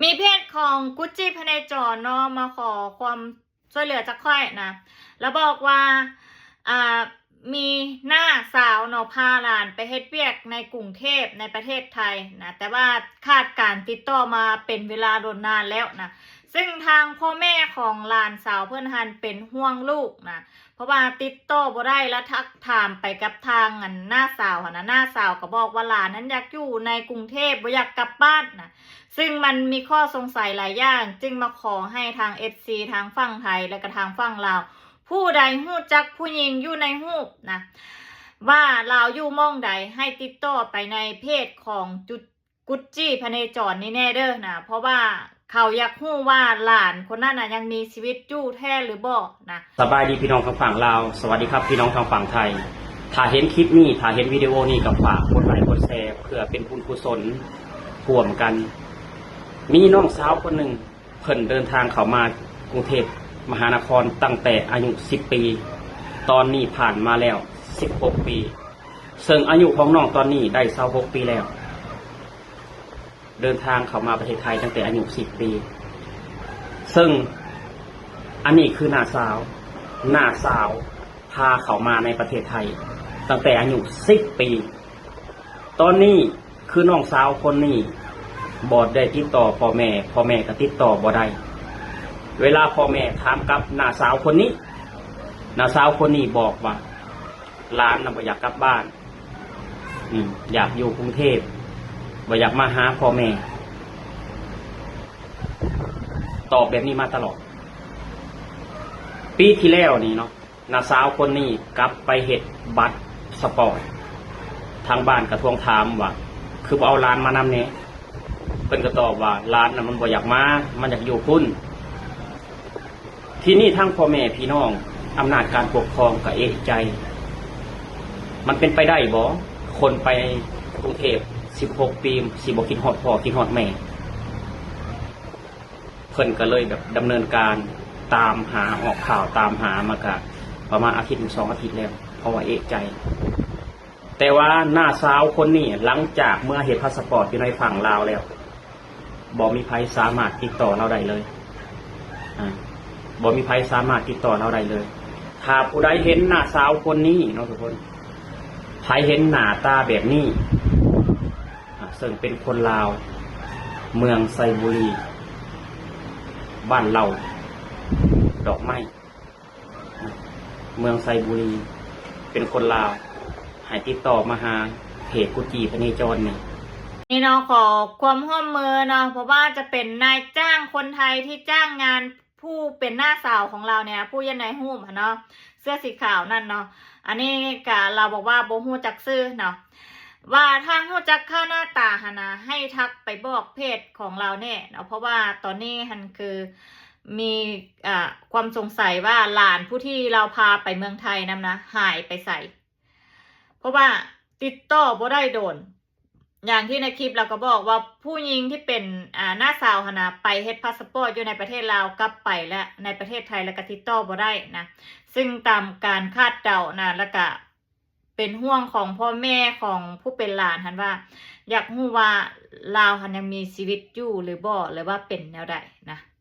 ມີເພຈຂອງກຸດຈີພະເນຈອນເນາະ ມາຂໍຄວາມຊ່ວຍເຫຼືອຈາກຂ້ອຍນະ ແລ້ວບອກວ່າ ອ່າ ມີນ້າສາວເນາະ ພາຫຼານໄປເຮັດວຽກໃນກຸງເທບ ໃນປະເທດໄທນະ ແຕ່ວ່າຂາດການຕິດຕໍ່ມາເປັນເວລາດົນນານແລ້ວນະ ຊຶ່ງທາງພໍ່ແມ່ຂອງຫຼານສາວເພິ່ນຫັ້ນເປັນຫ່ວງລູກນະ ເພາະວ່າຕິດຕໍ່ບໍ່ໄດ້ ແລະ ທັກຖາມໄປກັບທາງ ອັນ ນ້າສາວຫັ້ນນະ ນ້າສາວກໍບອກວ່າຫຼານນັ້ນຢາກຢູ່ໃນກຸງເທບ ບໍ່ຢາກກັບບ້ານນະ ຊຶ່ງມັນມີຂໍ້ສົງໄສຫຼາຍຢ່າງ ຈຶ່ງມາຂໍໃຫ້ທາງເອັຟຊີທາງຝັ່ງໄທ ແລະກະທາງຝັ່ງລາວ ຜູ້ໃດຮູ້ຈັກຜູ້ຍິງຢູ່ໃນຮູບນະ ວ່າລາວຢູ່ໝ່ອງໃດ ໃຫ້ຕິດຕໍ່ໄປໃນເພຈຂອງຈຸດ ກຸດຈີພະເນຈອນນີ້ແນ່ເດີນະ ເພາະວ່າເຂົາຢາກຮູ້ວ່າຫຼານຄົນນັ້ນນະຍັງມີຊີວິດຢູ່ແທ້ຫຼືບໍ່ນະ. ສະບາຍດີພີ່ນ້ອງທາງຝັ່ງລາວ ສະຫວັດດີຄັບພີ່ນ້ອງທາງຝັ່ງໄທ. ຖ້າເຫັນຄລິບນີ້ ຖ້າເຫັນວິດີໂອນີ້ ກໍຝາກກົດໄລກົດແຊ ເພື່ອເປັນບຸນກຸສົນຮ່ວມກັນ. ມີນ້ອງສາວຄົນໜຶ່ງ ເພິ່ນເດີນທາງເຂົ້າມາກຸງເທບມະຫານະຄອນຕັ້ງແຕ່ອາຍຸສິບປີ ຕອນນີ້ຜ່ານມາແລ້ວສິບຫົກປີ ເຊິ່ງອາຍຸຂອງນ້ອງຕອນນີ້ໄດ້ຊາວຫົກປີແລ້ວ. ເດີນທາງເຂົ້າມາປະເທດໄທຕັ້ງແຕ່ອາຍຸສິບປີ ເຊິ່ງອັນນີ້ຄືນ້າສາວ ນ້າສາວພາເຂົ້າມາໃນປະເທດໄທຕັ້ງແຕ່ອາຍຸສິບປີ. ຕອນນີ້ຄືນ້ອງສາວຄົນນີ້ບໍ່ໄດ້ຕິດຕໍ່ພໍ່ແມ່ ພໍ່ແມ່ກໍຕິດຕໍ່ບໍ່ໄດ້. ເວລາພໍ່ແມ່ຖາມກັບນ້າສາວຄົນນີ້ ນ້າສາວຄົນນີ້ບອກວ່າ ຫຼານນະບໍ່ຢາກກັບບ້ານ ອືມ ຢາກຢູ່ກຸງເທບ ບໍ່ຢາກມາຫາພໍ່ແມ່ ຕອບແບບນີ້ມາຕະຫຼອດ. ປີທີ່ແລ້ວນີ້ເນາະ ນ້າສາວຄົນນີ້ກັບໄປເຮັດບັດສະປອດ ທາງບ້ານກະທວງຖາມວ່າ ຄືບໍ່ເອົາຫຼານມານຳແດ່? ເພິ່ນກະຕອບວ່າ ຫຼານນະມັນບໍ່ຢາກມາ ມັນຢາກຢູ່ພຸ້ນ. ທີນີ້ທາງພໍ່ແມ່ພີ່ນ້ອງ ອຳນາດການປົກຄອງກະເອະໃຈ ມັນເປັນໄປໄດ້ບໍ່ ຄົນໄປກຸງເທບສິບຫົກປີ ຊິບໍ່ຄິດຮອດພໍ່ຄິດຮອດແມ່? ເພິ່ນກະເລີຍແບບດຳເນີນການຕາມຫາ ອອກຂ່າວຕາມຫາມາກະປະມານອາທິດ ສອງອາທິດແລ້ວ ເພາະວ່າເອະໃຈ. ແຕ່ວ່ານ້າສາວຄົນນີ້ ຫຼັງຈາກເມືອເຮັດພາສະປອດຢູ່ໃນຝັ່ງລາວແລ້ວ ບໍ່ມີໃຜສາມາດຕິດຕໍ່ລາວໄດ້ເລີຍ ອາ ບໍ່ມີໃຜສາມາດຕິດຕໍ່ລາວໄດ້ເລີຍ. ຖ້າຜູ້ໃດເຫັນນ້າສາວຄົນນີ້ເນາະທຸກຄົນ ໃຜເຫັນໜ້າຕາແບບນີ້ ອາ ເຊິ່ງເປັນຄົນລາວ ເມືອງໄຊບູລີ ບ້ານເລົ່າດອກໄມ້ ເມືອງໄຊບູລີ ເປັນຄົນລາວ ໃຫ້ຕິດຕໍ່ມາຫາເພຈກຸດຈີພະເນຈອນນີ້. ນີ້ເນາະ ຂໍຄວາມຮ່ວມມືເນາະ ບໍ່ວ່າຈະເປັນນາຍຈ້າງຄົນໄທທີ່ຈ້າງງານຜູ້ເປັນນ້າສາວຂອງລາວນີ້ ຜູ້ຢູ່ໃນຮູບຫັ້ນເນາະ ເສື້ອສີຂາວນັ້ນເນາະ ອັນນີ້ກະລາວບອກວ່າບໍ່ຮູ້ຈັກຊື່ເນາະ ວ່າຖ້າຮູ້ຈັກຄ່າໜ້າຕາຫັ້ນນະ ໃຫ້ທັກໄປບອກເພຈຂອງລາວແນ່ເນາະ ເພາະວ່າຕອນນີ້ຫັ້ນຄື ມີ ອ່າ ຄວາມສົງໄສວ່າຫຼານຜູ້ທີ່ລາວພາໄປເມືອງໄທນຳນະ ຫາຍໄປໃສ ເພາະວ່າຕິດຕໍ່ບໍ່ໄດ້ດົນ ຢ່າງທີ່ໃນຄລິບລາວກໍບອກວ່າ ຜູ້ຍິງທີ່ເປັນ ອ່າ ນ້າສາວຫັ້ນນະ ໄປເຮັດພາສະປອດຢູ່ໃນປະເທດລາວ ກັບໄປແລ້ວໃນປະເທດໄທ ແລ້ວກໍຕິດຕໍ່ບໍ່ໄດ້ນະ ຊຶ່ງຕາມການຄາດເດົານະ ແລ້ວກະ ເປັນຫ່ວງຂອງພໍ່ແມ່ຂອງຜູ້ເປັນຫຼານຫັ້ນວ່າ ຢາກຮູ້ວ່າລາວຫັ້ນຍັງມີຊີວິດຢູ່ຫຼືບໍ່ ຫຼືວ່າເປັນແນວໃດນະ.